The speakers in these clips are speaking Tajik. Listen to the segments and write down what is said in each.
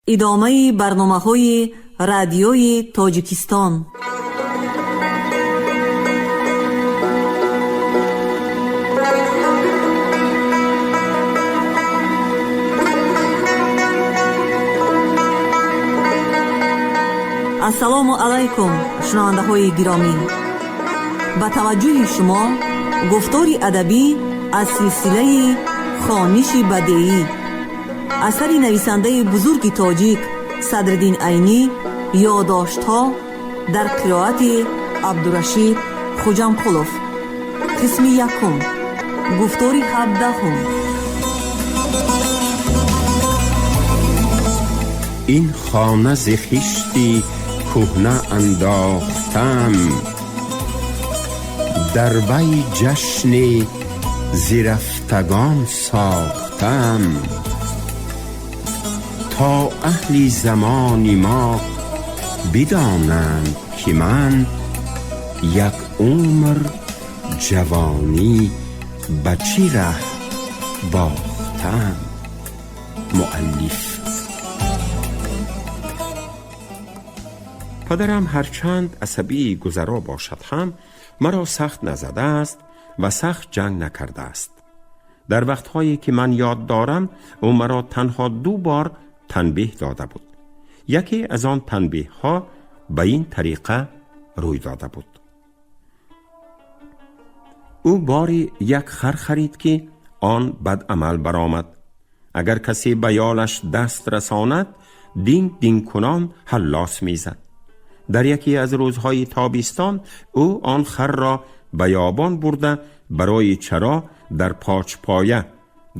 Идомаи барномаҳои Радиои Тоҷикистон. Ассалому алайкум, шунавандаҳои гиромӣ! Ба таваҷҷӯҳи шумо гуфтори адабӣ аз силсилаи «Хониши бадеӣ», асари нависандаи бузурги тоҷик Садриддин Айнӣ, «Ёдоштҳо» дар қироати Абдурашид Хуҷамқулов. Қисми якум, гуфтори 17-ум. Ин хона зи хишти кӯҳна андохтам, дар вай ҷашни зирафтагон сохтам, то аҳли замони мо бидонанд, ки ман як умр ҷавонӣ ба чӣ раҳ бохтам. Муаллиф. Падарам ҳарчанд асабии гузаро бошад ҳам, маро сахт назадааст ва сахт ҷанг накардааст. Дар вақтҳое ки ман ёд дорам, ӯ маро танҳо ду бор танбеҳ дода буд. Яке аз он танбеҳҳо ба ин тариқа рӯй дода буд. Ӯ бори як хар харид, ки он бадамал баромад. Агар касе ба ёлаш даст расонад, динг дингкунон ҳаллос мезад. Дар яке аз рӯзҳои тобистон ӯ он харро ба ёбон бурда, барои чаро дар почпоя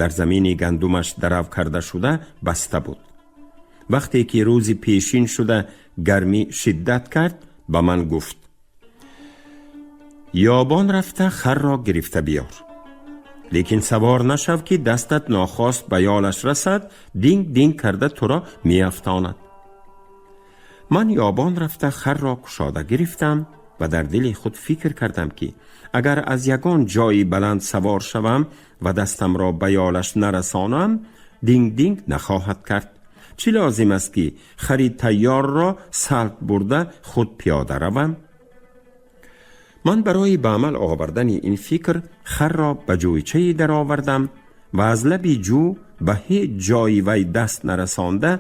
дар замини гандумаш дарав карда шуда баста буд. Вақте ки рӯзи пешин шуда гармӣ шиддат кард, ба ман гуфт: «Ёбон рафта харро гирифта биёр, лекин савор нашав, ки дастат нохост ба ёлаш расад, динг динг карда туро меафтонад». Ман ёбон рафта харро кушода гирифтам ва дар дили худ фикр кардам, ки агар аз ягон ҷои баланд савор шавам ва дастамро ба ёлаш нарасонам, динг динг нахоҳад кард. Чӣ лозим аст, ки хари тайёрро салт бурда худ пиёда равам? Ман барои ба амал овардани ин фикр харро ба ҷӯйчае даровардам ва аз лаби ҷӯ ба ҳеҷ ҷои вай даст нарасонда,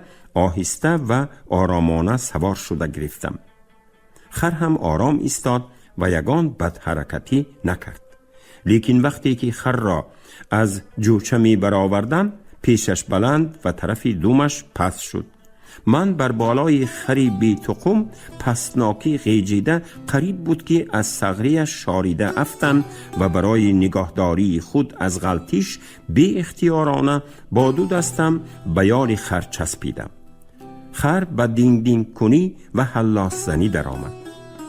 оҳиста ва оромона савор шуда гирифтам. Хар ҳам ором истод ва ягон бадҳаракатӣ накард. Лекин вақте ки харро аз ҷӯча мебаровардам, пешаш баланд ва тарафи думаш паст шуд. Ман бар болои хари бетуқум пастнокӣ ғеҷида, қариб буд, ки аз сағрияш шорида афтам ва барои нигоҳдории худ аз ғалтиш беихтиёрона бо ду дастам ба ёли хар часпидам. Хар ба дингдингкунӣ ва ҳаллосзанӣ даромад.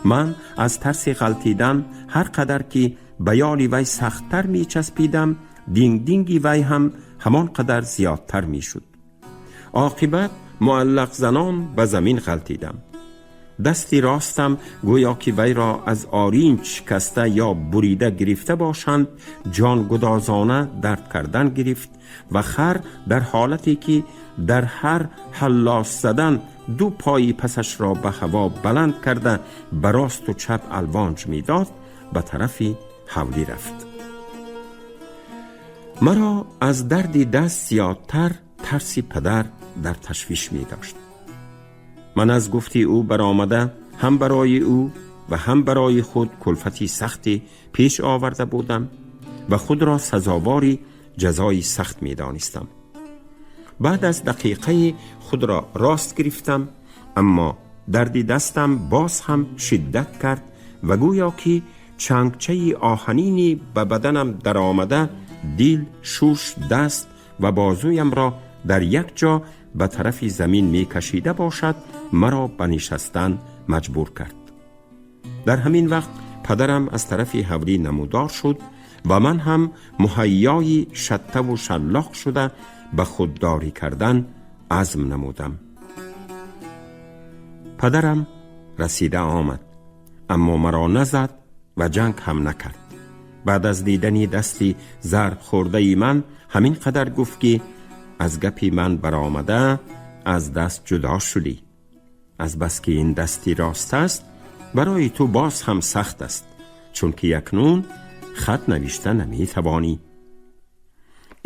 Ман аз тарси ғалтидан ҳар қадар ки ба ёли вай сахттар мечаспидам, дингдинги вай ҳам ҳамон қадар зиёдтар мешуд. Оқибат муаллақзанон ба замин ғалтидам. Дасти ростам гӯё ки вайро аз оринҷ шикаста ё бурида гирифта бошанд, ҷонгудозона дард кардан гирифт ва хар дар ҳолате ки дар ҳар ҳаллос задан ду пои пасашро ба ҳаво баланд карда, ба росту чап алвонҷ медод, ба тарафи ҳавлӣ рафт. Маро аз дарди даст зиёдтар тарси падар дар ташвиш медошт. Ман аз гуфти ӯ баромада, ҳам барои ӯ ва ҳам барои худ кулфати сахте пеш оварда будам ва худро сазовори ҷазои сахт медонистам. Баъд аз дақиқае худро рост гирифтам, аммо дарди дастам боз ҳам шиддат кард ва гӯё ки чангчаи оҳанини ба баданам даромада, дил, шуш, даст ва бозуямро дар як ҷо ба тарафи замин мекашида бошад, маро ба нишастан маҷбур кард. Дар ҳамин вақт падарам аз тарафи ҳавлӣ намудор шуд ва ман ҳам муҳайёи шаттаву шаллоқ шуда ба худдорӣ кардан азм намудам. Падарам расида омад, аммо маро назад ва ҷанг ҳам накард. Баъд аз дидани дасти зарб хӯрдаи ман ҳамин қадар гуфт, ки аз гапи ман баромада аз даст ҷудо шудӣ. Аз бас ки ин дасти рост аст, барои ту боз ҳам сахт аст, чунки акнун хат навишта наметавонӣ.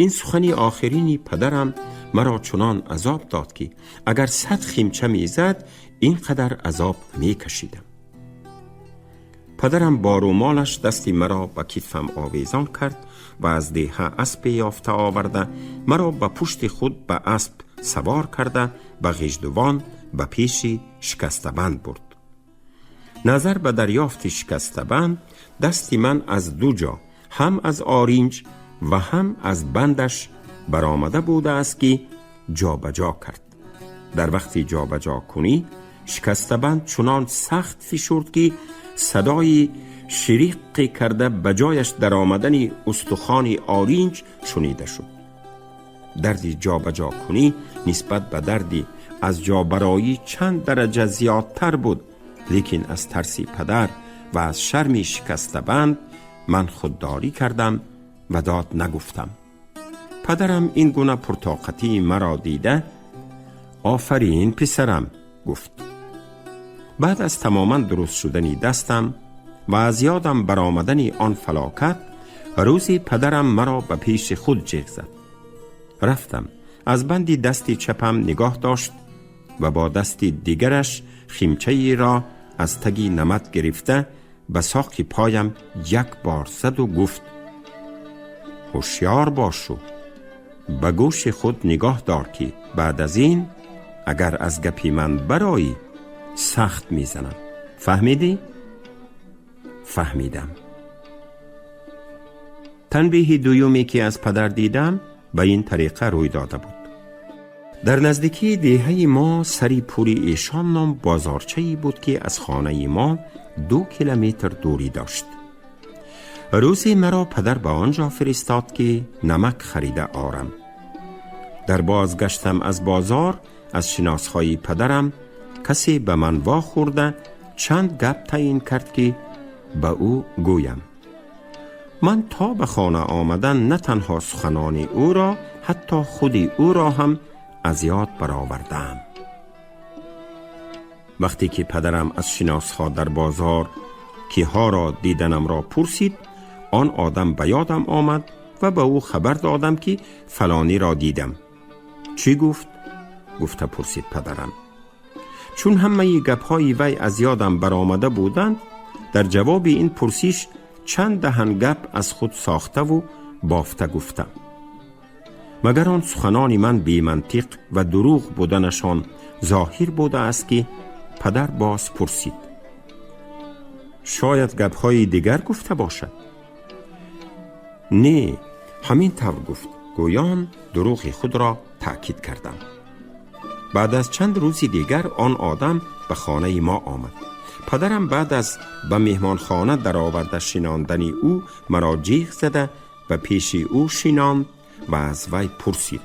Ин сухани охирини падарам маро чунон азоб дод, ки агар 100 химча мезад, ин қадар азоб намекашидам. Падарам бо рӯмолаш дасти маро ба китфам овезон кард ва аз деҳа аспе ёфта оварда, маро ба пушти худ ба асп савор карда, ба Ғиждувон, ба пеши шикастабанд бурд. Назар ба дарёфти шикастабанд, дасти ман аз ду ҷо, ҳам аз оринҷ ва ҳам аз бандаш баромада будааст, ки ҷобаҷо кард. Дар вақти ҷобаҷо кунӣ шикастабанд чунон сахт фишурд, ки садои шириққе карда ба ҷояш даромадани устухони оринҷ шунида шуд. Дарди ҷобаҷо кунӣ нисбат ба дарди аз ҷобароӣ чанд дараҷа зиёдтар буд, лекин аз тарси падар ва аз шарми шикастабанд ман худдорӣ кардам ва дод нагуфтам. Падарам ин гуна пуртоқатии маро дида, «Офарин, писарам», гуфт. Баъд аз тамоман дуруст шудани дастам ва аз ёдам баромадани он фалокат, рӯзе падарам маро ба пеши худ ҷеғ зад. Рафтам. Аз банди дасти чапам нигоҳ дошт ва бо дасти дигараш химчаеро аз таги намат гирифта, ба соқи поям як бор заду гуфт: «Ҳушёр бошу ба гӯши худ нигоҳ дор, ки баъд аз ин агар аз гапи ман бароӣ, сахт мезанам. Фаҳмидӣ?» Фаҳмидам. Танбеҳи дуюме, ки аз падар дидам, ба ин тариқа рӯй дода буд. Дар наздикии деҳаи мо сари пули Эшон ном бозорчае буд, ки аз хонаи мо 2 километр дурӣ дошт. Рӯзе маро падар ба он ҷо фиристод, ки намак харида орам. Дар бозгаштам аз бозор аз шиносҳои падарам касе ба ман вохӯрда, чанд гап таъин кард, ки ба ӯ гӯям. Ман то ба хона омадан на танҳо суханони ӯро, ҳатто худи ӯро ҳам аз ёд баровардаам. Вақте ки падарам аз шиносҳо дар бозор киҳоро диданамро пурсид, он одам ба ёдам омад ва ба ӯ хабар додам, ки фалониро дидам. «Чӣ гуфт?» гуфта пурсид падарам. Чун ҳамаи гапҳои вай аз ёдам баромада буданд, дар ҷавоби ин пурсиш чанд даҳан гап аз худ сохтаву бофта гуфтам. Магар он суханони ман бемантиқ ва дурӯғ буданашон зоҳир будааст, ки падар боз пурсид: «Шояд гапҳои дигар гуфта бошад?» «Не, ҳамин тавр гуфт», гӯён дурӯғи худро таъкид кардам. Баъд аз чанд рӯзи дигар он одам ба хонаи мо омад. Падарам баъд аз ба меҳмонхона дароварда шинондани ӯ маро ҷиғ зада, ба пеши ӯ шинонд ва аз вай пурсид: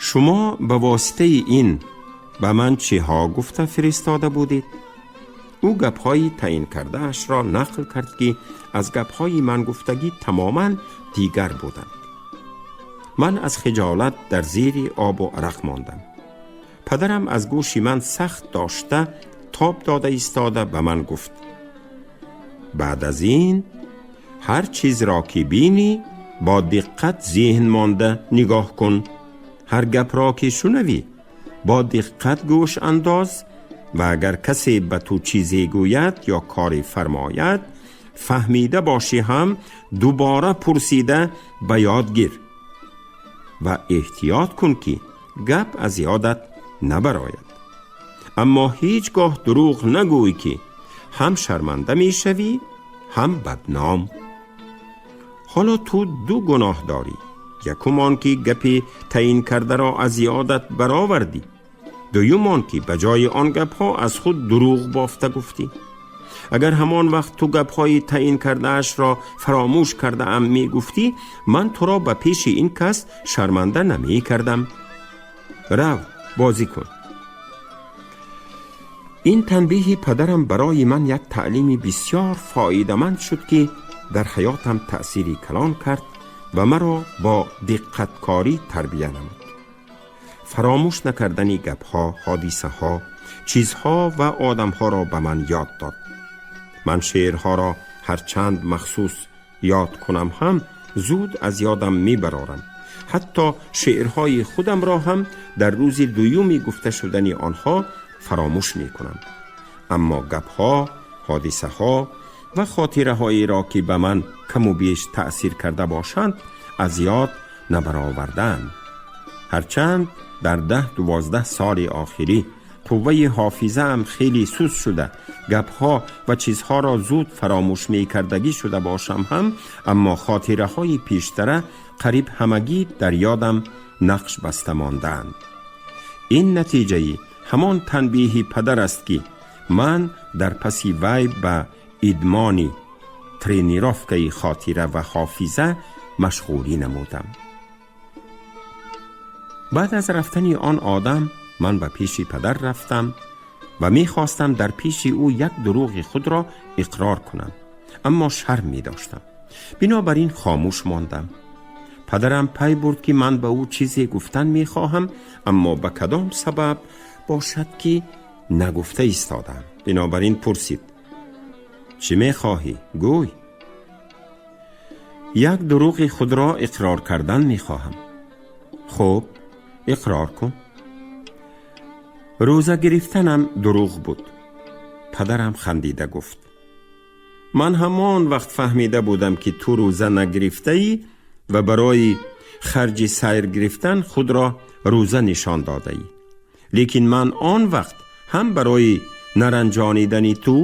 «Шумо ба воситаи ин ба ман чиҳо гуфта фиристода будед?» Ӯ гапҳои таъин кардаашро нақл кард, ки аз гапҳои ман гуфтагӣ тамоман дигар буданд. Ман аз хиҷолат дар зери обу арақ мондам. Падарам аз гӯши ман сахт дошта, тоб дода истода ба ман гуфт: «Баъд аз ин ҳар чизро ки бинӣ, бо диққат зеҳн монда нигоҳ кун, ҳар гапро ки шунавӣ, бо диққат гӯш андоз ва агар касе ба ту чизе гӯяд ё коре фармояд, фаҳмида бошӣ ҳам, дубора пурсида ба ёд гир ва эҳтиёт кун, ки гап аз ёдат набарояд. Аммо ҳеҷ гоҳ дурӯғ нагӯй, ки ҳам шарманда мешавӣ, ҳам бадном. Ҳоло ту ду гуноҳ дорӣ: якум он ки гапи таъин кардаро аз ёдат баровардӣ, дуюм он ки ба ҷои он гапҳо аз худ дурӯғ бофта гуфтӣ. Агар ҳамон вақт ту гапҳои таъин кардаашро фаромӯш кардаам мегуфтӣ, ман туро ба пеши ин кас шарманда намекардам. Рав, бозӣ кун». Ин танбеҳи падарам барои ман як таълими бисёр фоидаманд шуд, ки дар ҳаётам таъсири калон кард ва маро бо диққаткорӣ тарбия намуд. фаромӯш накардани гапҳо, ҳодисаҳо, чизҳо ва одамҳоро ба ман ёд дод. Ман шеърҳоро ҳарчанд махсус ёд кунам ҳам зуд аз ёдам мебарорам. Ҳатто шеърҳои худамро ҳам дар рӯзи дуюми гуфта шудани онҳо фаромӯш мекунам. Аммо гапҳо, ҳодисаҳо ва хотираҳоеро ки ба ман каму беш таъсир карда бошанд, аз ёд набаровардаам. Ҳарчанд дар 10-12 соли охирӣ қувваи ҳофизаам хеле суст шуда, гапҳо ва чизҳоро зуд фаромӯш мекардагӣ шуда бошам ҳам, аммо хотираҳои пештара қариб ҳамагӣ дар ёдам нақш баста мондаанд. Ин натиҷаи ҳамон танбеҳи падар аст ки ман дар паси вай ба идмони тренировкаи хотира ва ҳофиза машғулӣ намудам. Баъд аз рафтани он одам ман ба пеши падар рафтам ва мехостам дар пеши ӯ як дурӯғи худро иқрор кунам, аммо шарм медоштам. Бинобар ин хомӯш мондам. Падарам пай бурд ки ман ба ӯ чизе гуфтан мехоҳам, аммо ба кадом сабаб бошад ки нагуфта истодам. Бинобар ин пурсид: чӣ мехоҳӣ? Гӯй. Як дурӯғи худро иқрор кардан мехоҳам. Хуб, иқрор кун. Рӯза гирифтанам дурӯғ буд. Падарам хандида гуфт: ман ҳамон вақт фаҳмида будам ки ту рӯза нагирифтаӣ ва барои харҷи сайр гирифтан худро рӯза нишон додаӣ. Лекин ман он вақт ҳам барои наранҷонидани ту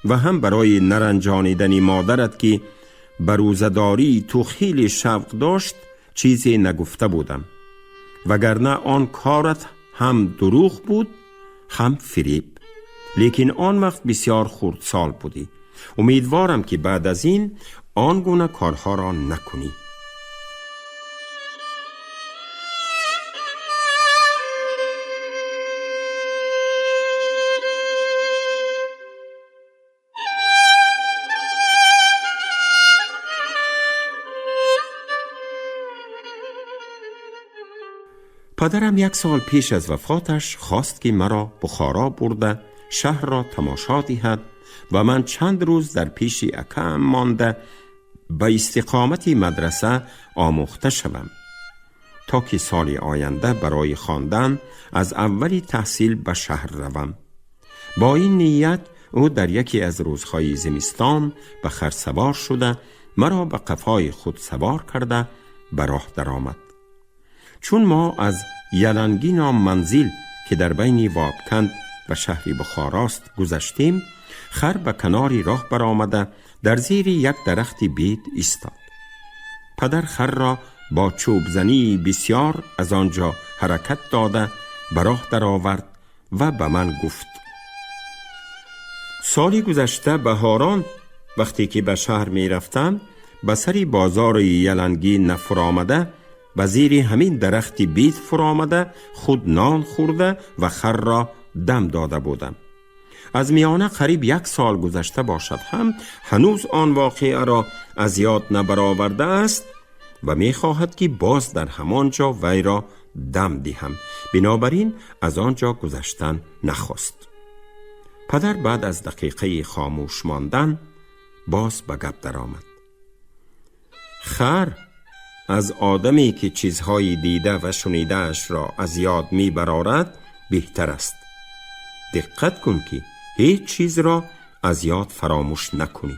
ва ҳам барои наранҷонидани модарат ки ба рӯзадории ту хеле шавқ дошт чизе нагуфта будам, вагарна он корат ҳам дурӯғ буд, ҳам фиреб. Лекин он вақт бисёр хурдсол будӣ. Умедворам ки баъд аз ин он гуна корҳоро накунӣ. Падарам як сол пеш аз вафоташ хост ки маро Бухоро бурда шаҳрро тамошо диҳад ва ман чанд рӯз дар пеши акаам монда ба истиқомати мадраса омӯхта шавам, то ки соли оянда барои хондан аз аввали таҳсил ба шаҳр равам. Бо ин ният ӯ дар яке аз рӯзҳои зимистон ба хар савор шуда маро ба қафои худ савор карда ба роҳ даромад. Чун мо аз Ялангӣ ном манзил ки дар байни Вобканд ва шаҳри Бухорост гузаштем, хар ба канори роҳ баромада дар зери як дарахти бед истод. Падар харро бо чӯбзании бисёр аз он ҷо ҳаракат дода ба роҳ даровард ва ба ман гуфт: соли гузашта баҳорон вақте ки ба шаҳр мерафтам, ба сари бозори Ялангӣ нафуромада ба зери ҳамин дарахти бед фуромада худ нон хӯрда ва харро дам дода будам. Аз миёна қариб як сол гузашта бошад ҳам ҳанӯз он воқеаро аз ёд набароварда аст ва мехоҳад ки боз дар ҳамон ҷо вайро дам диҳам. Бинобар ин аз он ҷо гузаштан нахост. Падар баъд аз дақиқаи хомӯш мондан боз ба гап даромад: хар аз одаме ки чизҳои дида ва шунидаашро аз ёд мебарорад беҳтар аст. Диққат кун ки ҳеҷ чизро аз ёд фаромӯш накунӣ.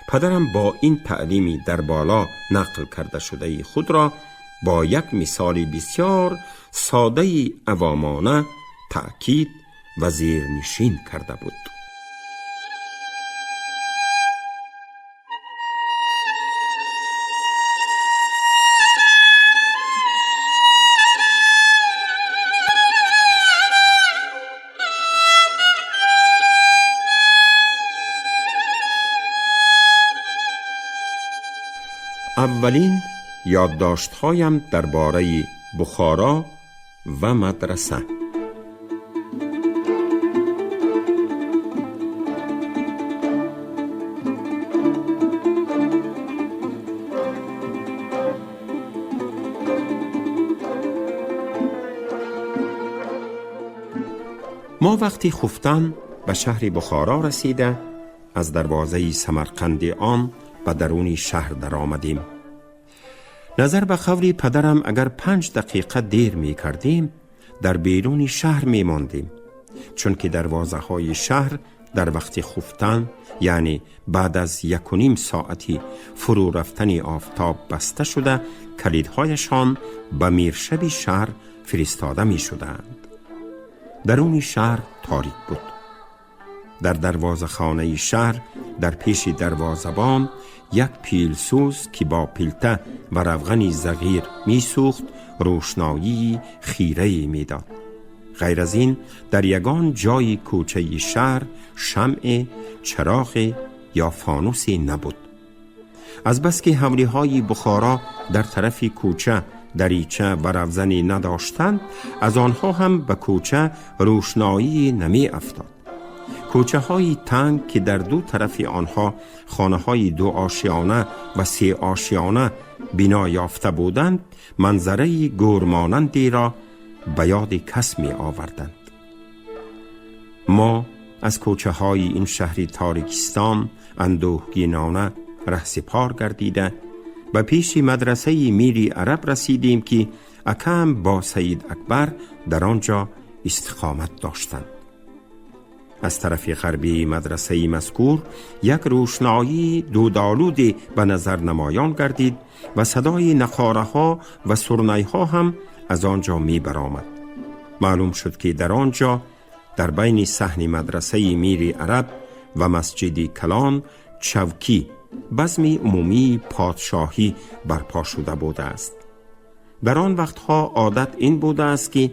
Падарам бо ин таълими дар боло нақл карда шудаи худро бо як мисоли бисёр содаи авомона таъкид ва зернишин карда буд. Аввалин ёддоштҳоям дар бораи Бухоро ва мадраса. Мо вақти хуфтан ба шаҳри Бухоро расида, аз дарвозаи Самарқанди он ба даруни шаҳр даромадем. Назар ба қавли падарам, агар 5 дақиқа дер мекардем, дар беруни шаҳр мемондем, чунки дарвозаҳои шаҳр дар вақти хуфтан, яъне баъд аз 1.5 соати фурӯ рафтани офтоб, баста шуда, калидҳояшон ба миршаби шаҳр фиристода мешуданд. Даруни шаҳр торик буд. Дар дарвозахонаи шаҳр, дар пеши дарвозабон, як пилсӯз, ки бо пилта ва равғани зағир месӯхт, рӯшноии хирае медод. Ғайр аз ин, дар ягон ҷои кӯчаи шаҳр шамъе, чароғе ё фонусе набуд. Азбаски ҳавлиҳои Бухоро дар тарафи кӯча дарича ва равзане надоштанд, аз онҳо ҳам ба кӯча рӯшноӣ намеафтод. Кӯчаҳои танг, ки дар ду тарафи онҳо хонаҳои дуошиёна ва сеошиёна бино ёфта буданд, манзараи гӯрмонандеро ба ёди кас меоварданд. Мо аз кӯчаҳои ин шаҳри торикистон андӯҳгинона раҳсипор гардида, ба пеши мадрасаи Мири Араб расидем, ки акам бо Саид Акбар дар он ҷо истиқомат доштанд. Аз тарафи ғарбии мадрасаи мазкур як рӯшноии дудолуде ба назар намоён гардид ва садои нақораҳо ва сурнайҳо ҳам аз он ҷо мебаромад. Маълум шуд, ки дар он ҷо, дар байни саҳни мадрасаи Мири Араб ва масҷиди калон, чавкӣ, базми умумии подшоҳӣ барпо шуда будааст. Дар он вақтҳо одат ин будааст, ки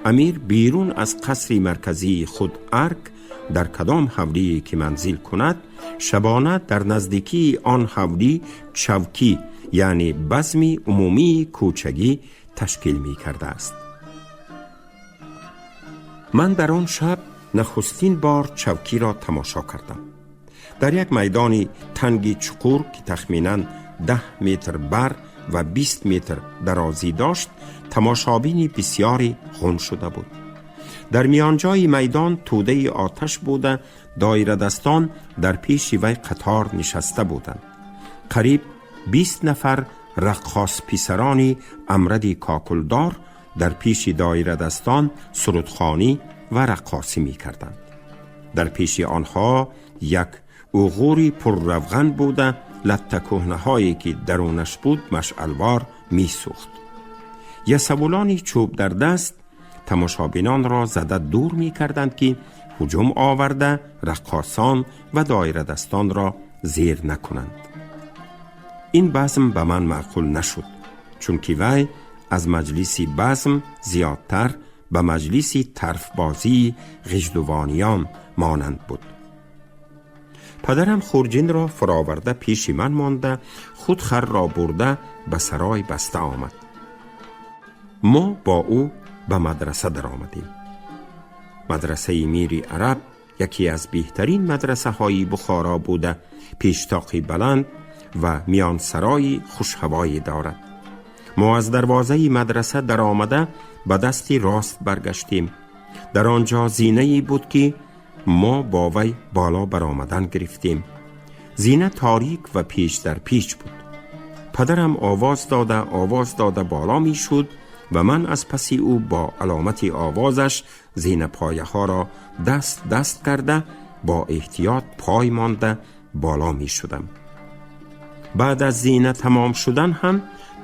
амир берун аз қасри марказии худ, Арк, дар кадом ҳавлие ки манзил кунад, шабона дар наздикии он ҳавлӣ чавкӣ, яъне базми умумии кӯчагӣ ташкил мекардааст. Ман дар он шаб нахустин бор чавкиро тамошо кардам. Дар як майдони танги чуқур, ки тахминан 10 метр бар ва 20 метр дарозӣ дошт, тамошобини бисьёре ғун шуда буд. Дар миёнҷои майдон тӯдаи оташ буда, доирадастон дар пеши вай қатор нишаста буданд. Қариб 20 нафар раққос писарони амради кокулдор дар пеши доирадастон сурудхонӣ ва раққосӣ мекарданд. Дар пеши онҳо як уғури пурравған буда, латта кӯҳнаҳое ки дарунаш буд, машъалвор месӯхт. Ясавулони чӯб дар даст тамошобинонро зада дур мекарданд, ки ҳуҷум оварда, раққосон ва доирадастонро зер накунанд. Ин базм ба ман маъқул нашуд, чунки вай аз маҷлиси базм зиёдтар ба маҷлиси тарфбозии ғиждувониён монанд буд. Падарам хурҷинро фуроварда, пеши ман монда, худ харро бурда, ба сарой баста омад. Мо бо ӯ ба мадраса даромадем. Мадрасаи Мири Араб яке аз беҳтарин мадрасаҳои Бухоро буда, пештоқи баланд ва миёнсарои хушҳавое дорад. Мо аз дарвозаи мадраса даромада, ба дасти рост баргаштем. Дар он ҷо зинае буд, ки мо бо вай боло баромадан гирифтем. Зина торик ва печ дар печ буд. Падарам овоз дода, овоз дода боло мешуд ва ман аз паси ӯ бо аломати овозаш зинапояҳоро даст даст карда, бо эҳтиёт пой монда боло мешудам. Баъд аз зина тамом шудан ҳам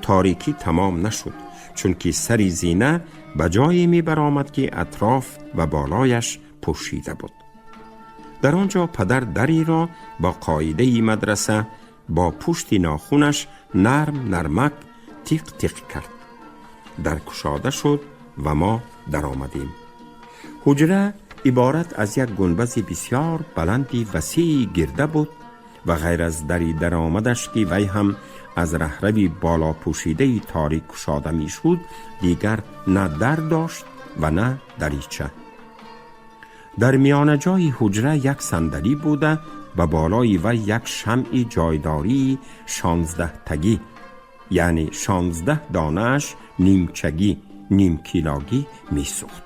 торикӣ тамом нашуд, чунки сари зина ба ҷое мебаромад, ки атроф ва болояш пӯшида буд. Дар он ҷо падар дареро бо қоидаи мадраса бо пушти нохунаш нарм нармак тиқ тиқ кард. Дар кушода шуд ва мо даромадем. Ҳуҷра иборат аз як гунбази бисьёр баланди васеи гирда буд ва ғайр аз дари даромадаш, ки вай ҳам аз раҳрави болопӯшидаи торик кушода мешуд, дигар на дар дошт ва на дарича. Дар миёнаҷои ҳуҷра як сандалӣ буда, ба болои вай як шамъи ҷойдории 16-тагӣ, яъне 16 донааш нимчагӣ, нимкилогӣ месӯхт.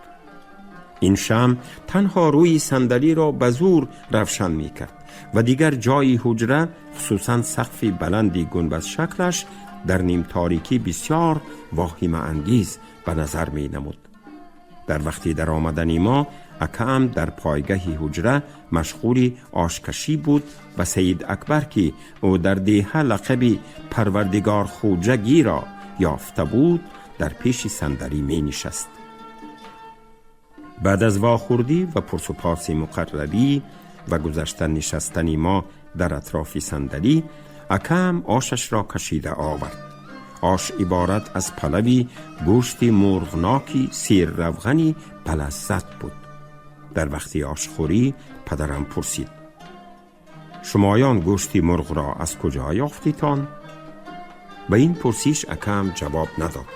این شمع تنها روی صندلی را به زور روشن می کرد و دیگر جای حجره، خصوصا سقف بلندی گنبد شکلش، در نیم تاریکی بسیار واهمه انگیز به نظر می نمود. در وقتی در آمدن ما، اکه‌ام در پایگه حجره مشغول آشکشی بود و سید اکبر که او در دیهه لقب پروردگار خوجگی را یافته بود، در پیش صندلی می نشست. بعد از واخوردی و پرس و پاس مقرری و گذشتن نشستن ما در اطراف صندلی، اکه‌ام آشش را کشیده آورد. آش عبارت از پلوی گوشت مرغناکی سیر روغنی بلذت بود. در وقتی آشخوری پدرم پرسید: شمایان گوشت مرغ را از کجا یافتیتان؟ به این پرسیش اکه‌ام جواب نداد،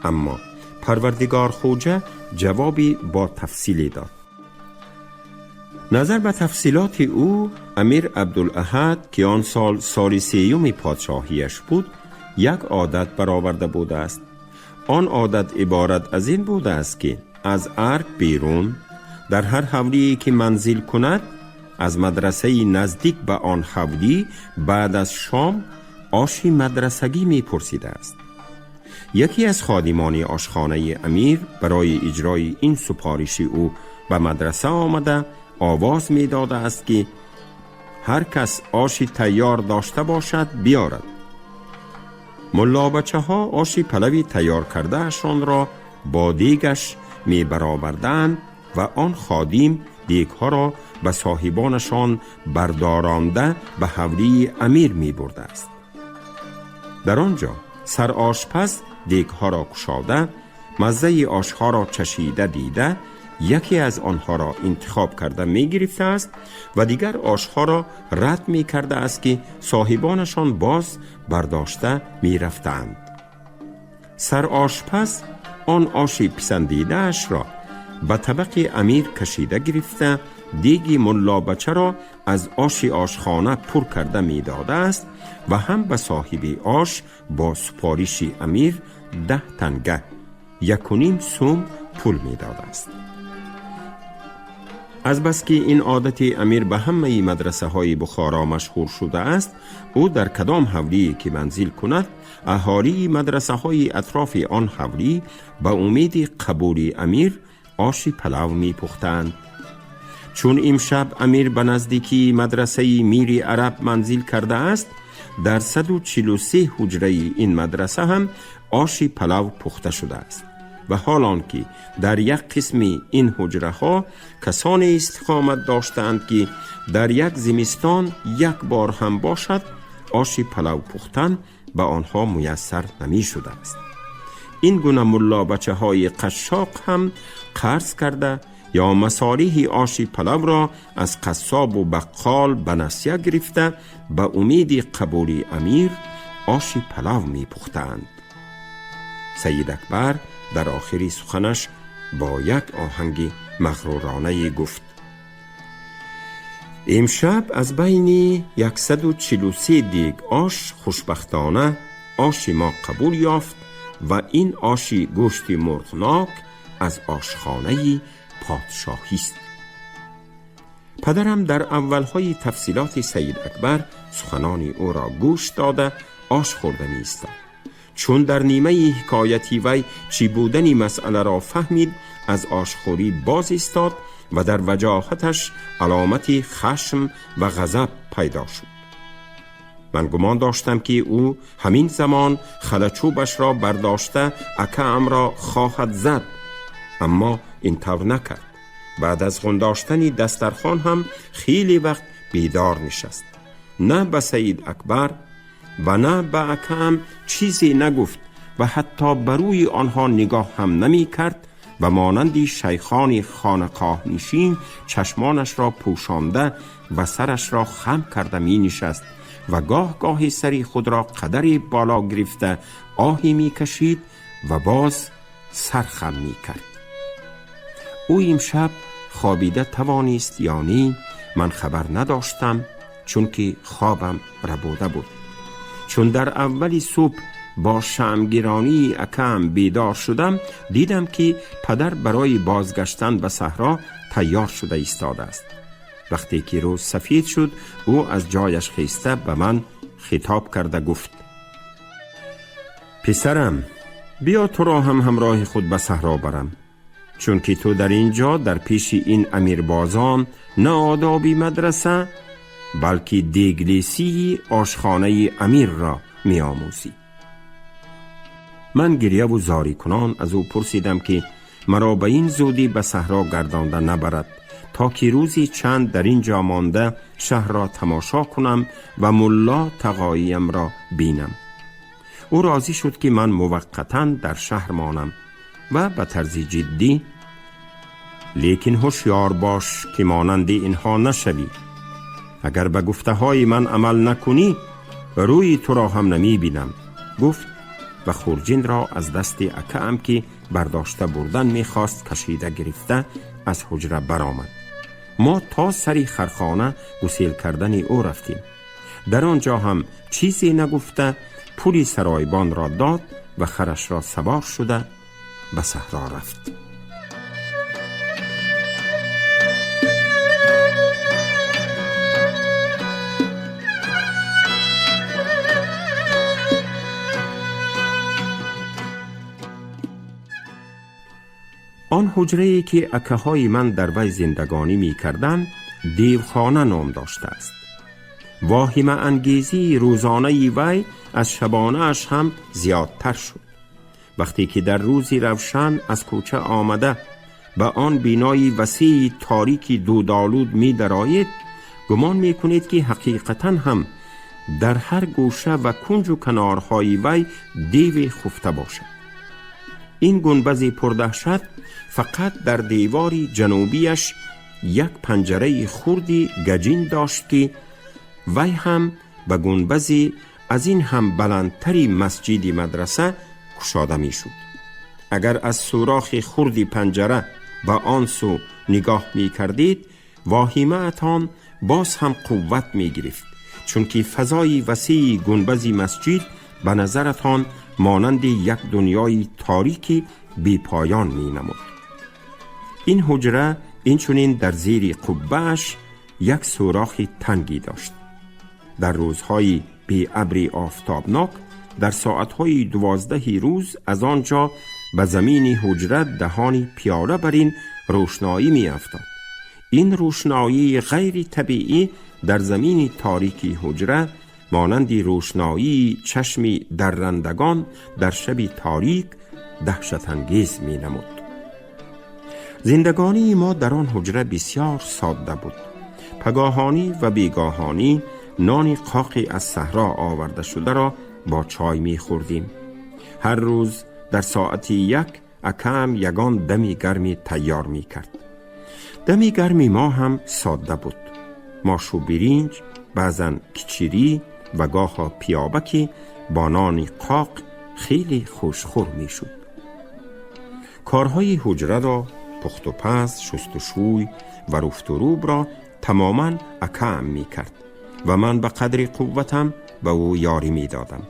اما پروردگار خوجه جوابی با تفصیلی داد. نظر به تفصیلات او، امیر عبدالاحد که آن سال سال سیوم پادشاهیش بود، یک عادت برآورده بوده است. آن عادت عبارت از این بوده است که از ارگ بیرون در هر حولی که منزل کند، از مدرسه نزدیک به آن حولی بعد از شام آشی مدرسگی می پرسیده است. یکی از خادمان آشخانه امیر برای اجرای این سپارش او به مدرسه آمده، آواز می داده است که هر کس آشی تیار داشته باشد بیارد. ملا بچه ها آشی پلوی تیار کرده اشان را با دیگش می برآوردند و آن خادیم دیگ ها را به صاحبانشان بردارانده به حولی امیر می برده است. در آنجا سر آشپز دیگ ها را کشاده، مزه آشها را چشیده دیده، یکی از آنها را انتخاب کرده می گرفته است و دیگر آشها را رد می کرده است که صاحبانشان باز برداشته می رفتند. سر آشپز آن آش پسندیده اش را به طبق امیر کشیده گرفته، دیگ ملا بچه را از آش آشخانه پر کرده می داده است و هم به صاحب آش با سپارش امیر 10 تنگه، 1.5 سوم پول می داده است. از بس که این عادت امیر به همه مدرسه های بخارا مشهور شده است، او در کدام حولی که منزل کند، اهالی مدرسه های اطراف آن حولی به امید قبول امیر آش پلو می پختند. چون امشب امیر به نزدیکی مدرسه میر عرب منزل کرده است، در 143 حجره این مدرسه هم آش پلو پخته شده است و حال آنکه در یک قسم این حجره ها کسانی استقامت داشتند که در یک زمستان یک بار هم باشد آش پلو پختن به آنها میسر نمی شده است. این گونه ملا بچه های قشاق هم قرض کرده یا مصالح آش پلو را از قصاب و بقال به نسیه گرفته، به امید قبول امیر آش پلو می پختند. سید اکبر در آخری سخنش با یک آهنگ مغرورانه گفت: امشب از بین 143 دیگ آش خوشبختانه آش ما قبول یافت و این آش گوشت مرغناک از آشخانه پادشاهی است. پدرم در اولهای تفصیلات سید اکبر سخنان او را گوش داده آش خورده می ایستاد. چون در نیمه حکایتی وی چی بودن مسئله را فهمید، از آشخوری باز ایستاد و در وجاهتش علامت خشم و غضب پیدا شد. من گمان داشتم که او همین زمان خلچوبش را برداشته اکه‌ام را خواهد زد، اما این طور نکرد. بعد از غنداشتن دسترخوان هم خیلی وقت بیدار نشست. نه به سید اکبر و نه به اکه‌ام چیزی نگفت و حتی بر روی آنها نگاه هم نمی کرد و مانند شیخان خانقاه نشین چشمانش را پوشانده و سرش را خم کرده می نشست و گاه گاهی سری خود را قدری بالا گرفته آهی می کشید و باز سر خم می کرد. او امشب خوابیده توانست یا نی، من خبر نداشتم، چون که خوابم ربوده بود. چون در اول صبح با شمگیرانی اکم بیدار شدم، دیدم که پدر برای بازگشتن به صحرا تیار شده ایستاده است. وقتی که روز سفید شد، او از جایش خیسته به من خطاب کرده گفت: پسرم، بیا تو را هم همراه خود به صحرا برم، چون که تو در اینجا در پیش این امیربازان نه آدابی مدرسه بلکه دیگلیسی آشخانه امیر را می آموزی. من گریه و زاری کنان از او پرسیدم که مرا به این زودی به صحرا گردانده نبرد تا که روزی چند در اینجا مانده شهر را تماشا کنم و ملا تقاییم را بینم. او راضی شد که من موقتاً در شهر مانم و به طرز جدی: لیکن هوشیار باش که مانند اینها نشوی. اگر به گفته های من عمل نکنی روی تو را هم نمی بینم، گفت و خورجین را از دست اکه‌ام که برداشته بردن میخواست کشیده گرفته از حجره برآمد. ما تا سری خرخانه گسیل کردن او رفتیم. در آنجا هم چیزی نگفته پولی سرایبان را داد و خرش را سوار شده به صحرا رفت. آن حجره‌ای که اکه‌های من در وی زندگانی می‌کردند دیوخانه نام داشته است. واهمه انگیزی روزانه وی از شبانه اش هم زیادتر شد. وقتی که در روزی روشن از کوچه آمده به آن بینای وسیع تاریکی دودآلود می درآید، گمان می کنید که حقیقتا هم در هر گوشه و کنج و کنارهای وی دیو خفته باشد. این گنبز پردهشت فقط در دیوار جنوبیش یک پنجره خردی گجین داشت که وی هم به گنبز از این هم بلندتری مسجد مدرسه کشاده می شد. اگر از سوراخ خردی پنجره به آن سو نگاه می کردید، واهمه اتان باز هم قوت می گرفت، چون که فضای وسیع گنبز مسجد به نظرتان مانند یک دنیای تاریکی بی پایان می نمود. این حجره اینچنین در زیر قبه‌اش یک سوراخ تنگی داشت. در روزهای بی ابری آفتابناک در ساعتهای 12 روز از آنجا به زمین حجره دهانی پیاله بر این روشنایی می افتاد. این روشنایی غیر طبیعی در زمین تاریکی حجره مانند روشنایی چشمی درندگان در شب تاریک دهشت انگیز می نمود. زندگانی ما در آن حجره بسیار ساده بود. پگاهانی و بیگاهانی نان قاقی از صحرا آورده شده را با چای می خوردیم. هر روز در ساعت 1 اکم یگان دمی گرمی تیار می کرد. دمی گرمی ما هم ساده بود. ماش و برنج، بعضا کچری و گاها پیابکی با نان قاق خیلی خوشخور می شد. کارهای حجره را، پخت و پز، شست و شوی و رفت و روب را تماما اکم می کرد و من به قدر قوتم به او یاری می دادم.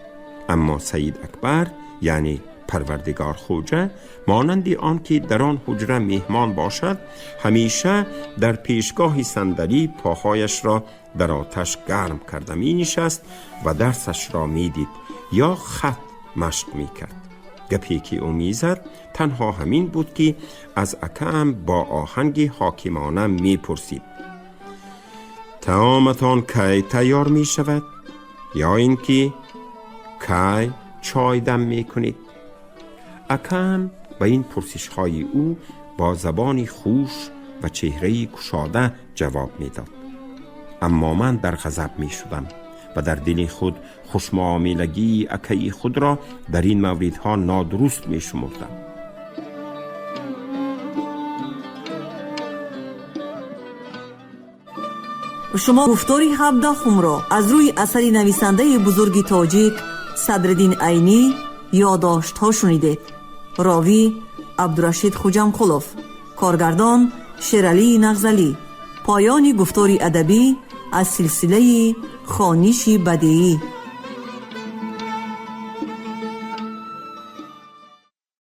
اما سید اکبر، یعنی پروردگار خوجه، مانند آن که در آن حجره مهمان باشد، همیشه در پیشگاه صندلی پاهایش را در آتش گرم کرده می نشست و درسش را می دید یا خط مشق می کرد. گپی که او می زد تنها همین بود که از اکم با آهنگ حاکمانه می پرسید: طعامتان کی تیار می شود؟ یا اینکه کی چای دم می کنید؟ اکم به این پرسش های او با زبانی خوش و چهره‌ای کشاده جواب می داد. اما من در غضب می شدم و در دل خود خوشمعاملگی اکه‌ی خود را در این موردها نادرست می شمردم. شما گفتاری 17 را از روی اثر نویسنده بزرگ تاجیک صدرالدین عینی یادداشت‌ها شنیدید. راوی عبدالرشید خوجامقولов، کارگردان شیرعلی نغزلی. پایان گفتاری ادبی از سلسله خوانش بدیعی.